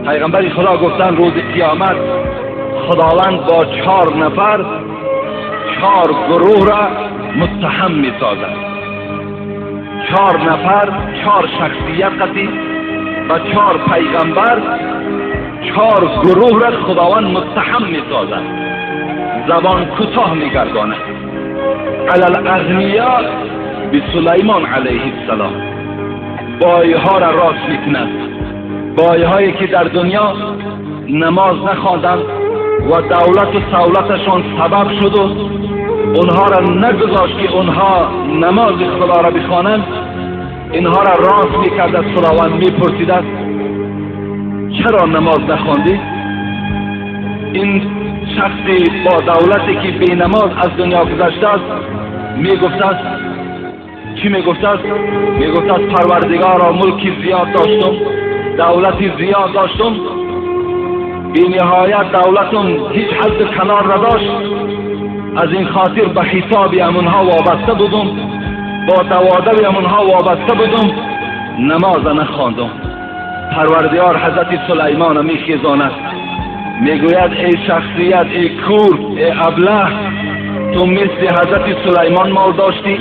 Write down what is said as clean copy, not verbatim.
Пайғамбари Худо гуфтанд, рӯзи қиёмат Худованд бо 4 нафар 4 гурӯҳ را муттаҳам месозад. 4 нафар, 4 шахсият қати ва 4 пайғамбар, 4 гурӯҳ را Худованд муттаҳам месозад, забон кӯтоҳ мегардонад. Алал ағниё бисулаймон алайҳиссалом, бойҳо را راست میکند، بایهایی که در دنیا نماز نخواندند و دولت و سولتشان سبب شد و اونها را نگذاشت که اونها نماز خدا را بخوانند، اینها را راست میکرد. از خداوند میپرسید چرا نماز نخواندی؟ این شخصی با دولتی که بی نماز از دنیا گذشته است میگفت است، چی میگفت است؟ میگفت است پروردگارا، ملکی زیاد داشتم، دولتی زیاد داشتم، بی نهایت دولتم هیچ حد کنار نداشت، از این خاطر به حساب امونها وابسته بودم، با دوادو امونها وابسته بودم، نماز نخواندم. پروردگار حضرت سلیمان میخیزاند، میگوید ای شخصیت، ای کور، ای ابله، تو مثل حضرت سلیمان مال داشتی؟